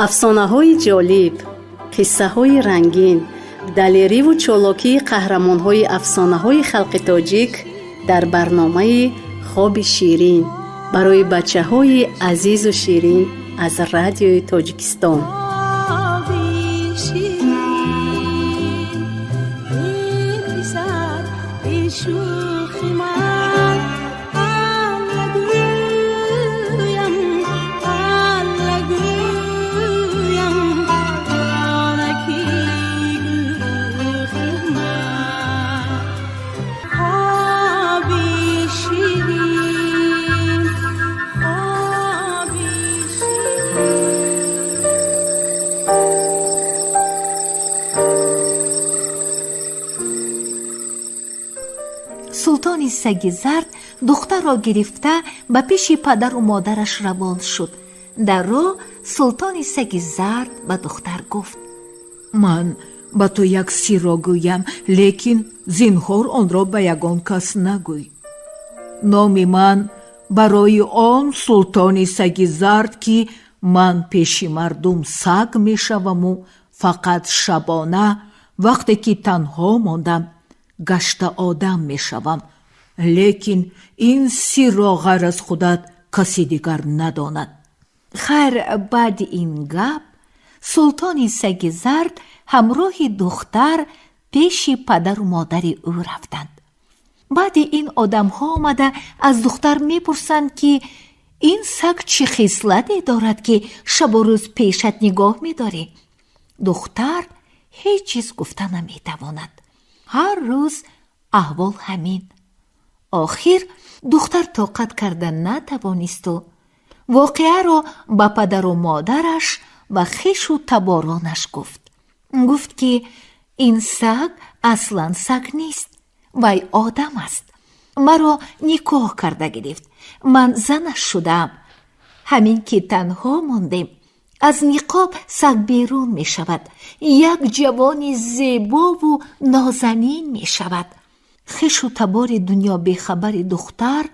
Афсонаҳои ҷолиб, қиссаҳои рангин, далериву чолокии қаҳрамонҳои афсонаҳои халқи тоҷик дар барномаи «Хоби ширин» барои бачаҳои азизу ширин аз Радиои Тоҷикистон. Хоби ширин, эй писар, эй шӯхи ман, Алла гӯям, Алла гӯям, ҷонаки гӯхи ман. Хоби ширин, хоби ширин. Султони саги зард духтарро гирифта, ба пеши падару модараш равон шуд. Дар роҳ султони саги зард ба духтар гуфт: Ман ба ту як сирро гӯям, лекин зинҳор онро ба ягон кас нагӯй. Номи ман барои он султони саги зард, ки ман пеши мардум саг мешаваму фақат шабона, вақте ки танҳо мондам, гашта одам мешавам. Лекин ин сирро ғайр аз худат каси дигар надонад. Хайр, баъди ин гап султони саги зард ҳамроҳи духтар пеши падару модари ӯ рафтанд. Баъди ин одамҳо омада, аз духтар мепурсанд, ки ин саг чӣ хислате дорад, ки шабу рӯз пешат нигоҳ медорӣ? Духтар ҳеҷ чиз гуфта наметавонад. Ҳар рӯз аҳвол ҳамин. Охир духтар тоқат карда натавонисту воқеаро ба падару модараш ва хешу таборонаш гуфт. Гуфт, ки ин саг аслан саг нест, вай одам аст, маро никоҳ карда гирифт, ман занаш шудаам. Ҳамин ки танҳо мондем, аз ниқоб саг берун мешавад, як ҷавони зебову нозанин мешавад. Хешу табори дунё бехабари духтар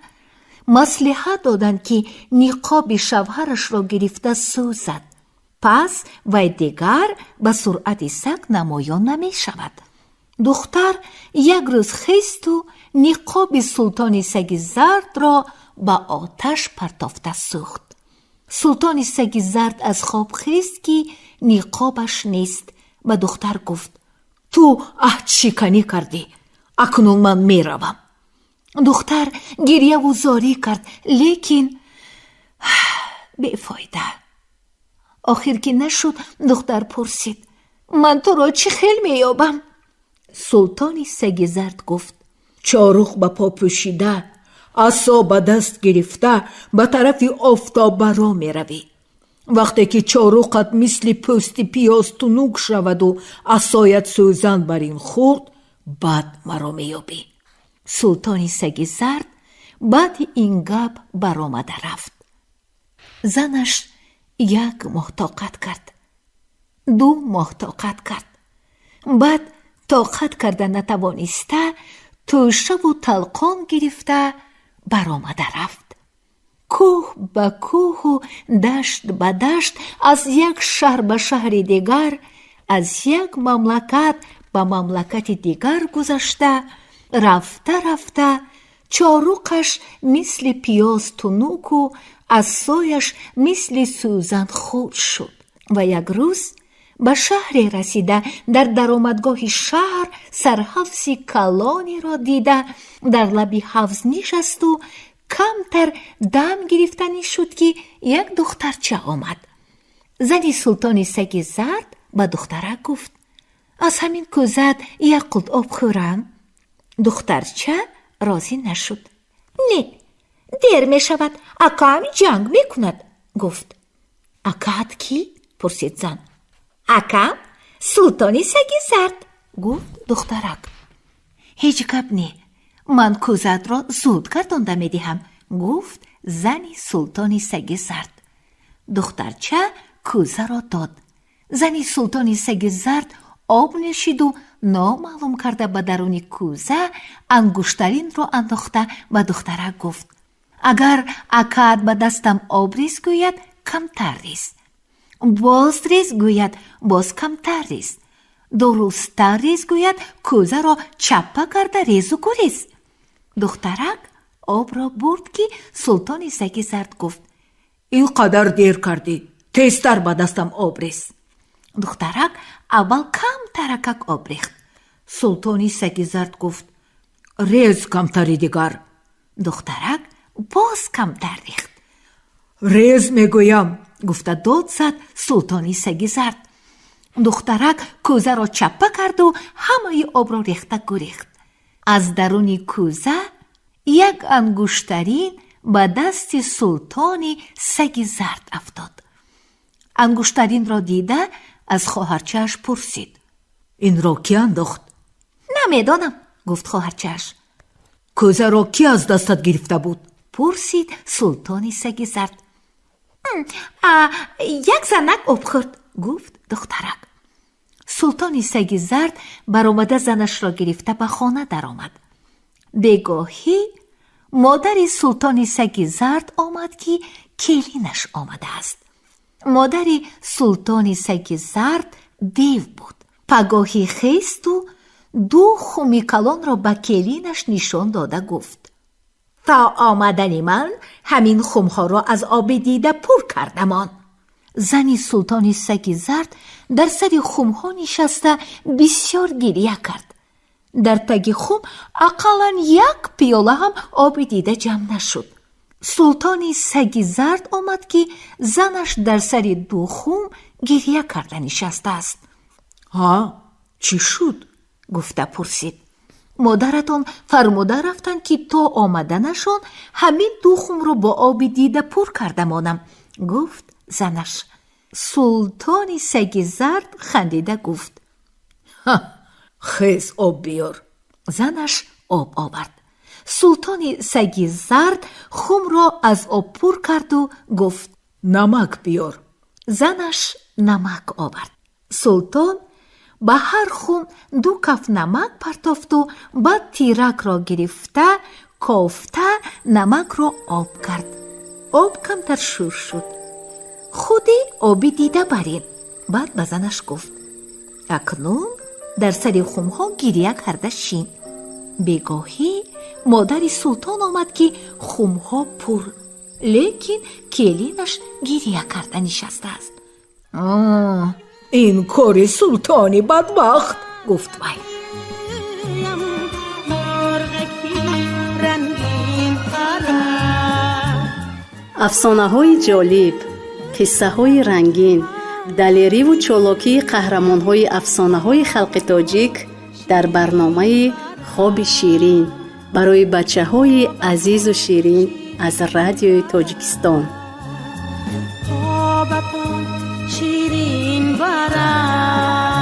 маслиҳат доданд, ки ниқоби шавҳарашро гирифта сӯзад, пас вай дигар ба сурати саг намоён намешавад. Духтар як рӯз хесту ниқоби султони саги зардро ба оташ партофта сӯхт. Султони саги зард аз хоб хест, ки ниқобаш нест. Ба духтар гуфт: Ту аҳдшиканӣ кардӣ, акнун ман меравам. Духтар гирьяву зорӣ кард, лекин бефоида. Охир ки нашуд, духтар пурсид: «Ман туро чӣ хел меёбам?» Султони саги зард гуфт: Чоруқ ба по пӯшида, асо ба даст гирифта, ба тарафи офтоббаро меравӣ. Вақте ки чоруқат мисли пӯсти пиёз тунук шаваду асоят сӯзан бар ин хӯрд, баъд маро меёбӣ. Султони саги зард баъди ин гап баромада рафт. Занаш як моҳ тоқат кард, 2 моҳ тоқат кард, баъд тоқат карда натавониста, тӯшаву талқон гирифта, баромада рафт. Кӯҳ ба кӯҳу дашт ба дашт, аз як шаҳр ба шаҳри дигар, аз як мамлакат ба мамлакати дигар гузашта, рафта рафта, чоруқаш мисли пиёз тунуку асояш мисли сӯзан хурд шуд ва як рӯз ба шаҳре расида, дар даромадгоҳи шаҳр сарҳавзи калонеро дида, дар лаби ҳавз нишасту камтар дам гирифтанӣ шуд, ки як духтарча омад. Зани султони саги зард ба духтарак гуфт: «Аз ҳамин кӯзат як қулт об хӯрам?» Духтарча розӣ нашуд. «Не, дер мешавад, акаам ҷанг мекунад», гуфт. «Акаат кӣ?» пурсид зан. «Акам султони саги зард», гуфт духтарак. «Ҳеҷ гап не, ман кӯзатро зуд гардонда медиҳам», гуфт зани султони саги зард. Духтарча кӯзаро дод. Зани султони саги зард об нӯшиду номаълум карда ба даруни кӯза ангуштаринро андохта, ба духтарак гуфт: «Агар акаат ба дастам об рез гӯяд, камтар рез». Боз рез гӯяд, боз камтар рез. Дурусттар рез гӯяд, кӯзаро чаппа карда резу гурез. Духтарак обро бурд, ки султони саги зард гуфт: Ин қадар дер кардӣ, тезтар ба дастам об рез. Духтарак аввал камтаракак об рехт. Султони саги зард гуфт: Рез камтари дигар. Духтарак боз камтар рехт. Рез мегӯям, гуфта дод зад султони саги зард. Духтарак кӯзаро чаппа карду ҳамаи обро рехта гурехт. Аз даруни кӯза як ангуштарин ба дасти султони саги зард афтод. Ангуштаринро дида, аз хоҳарчааш пурсид: Инро кӣ андохт? Намедонам, гуфт хоҳарчааш. Кӯзаро кӣ аз дастат гирифта буд? Пурсид султони саги зард. Як занак об хӯрд, гуфт духтарак. Султони саги зард баромада, занашро гирифта ба хона даромад. Бегоҳӣ модари султони саги зард омад, ки келинаш омадааст. Модари султони саги зард дев буд. Пагоҳӣ хесту ду хуми калонро ба келинаш нишон дода гуфт: То омадани ман ҳамин хумҳоро аз оби дида пур кардамон. Зани султони саги зард дар сари хумҳо нишаста бисёр гирия кард. Дар таги хум ақаллан як пиёла ҳам оби дида ҷамъ нашуд. Султони саги зард омад, ки занаш дар сари ду хум гирия карда нишастааст. Ҳа, чӣ шуд? Гуфта пурсид. Модаратон фармуда рафтанд, ки то омаданашон ҳамин ду хумро бо оби дида пур карда монам, гуфт занаш. Султони саги зард хандида гуфт: Хез, об биёр. Занаш об овард. Султони саги зард хумро аз об пур карду гуфт: Намак биёр. Занаш намак овард. Султон ба ҳар хум ду каф намак партофту баъд тиракро гирифта кофта намакро об кард. Об камтар шӯр шуд, худи оби дида барин. Баъд ба занаш гуфт: Акнун дар сари хумҳо гирия карда шин. Бегоҳӣ модари султон омад, ки хумҳо пур, лекин келинаш гирия карда нишастааст. Ин кори султони бадбахт, гуфт вай. Мурғаки рангин парад. Афсонаҳои ҷолиб, қиссаҳои рангин, далериву чолокии қаҳрамонҳои афсонаҳои халқи тоҷик дар барномаи Хоби ширин барои бачаҳои азизу ширин аз Радиои Тоҷикистон. Хобатон ширин барад.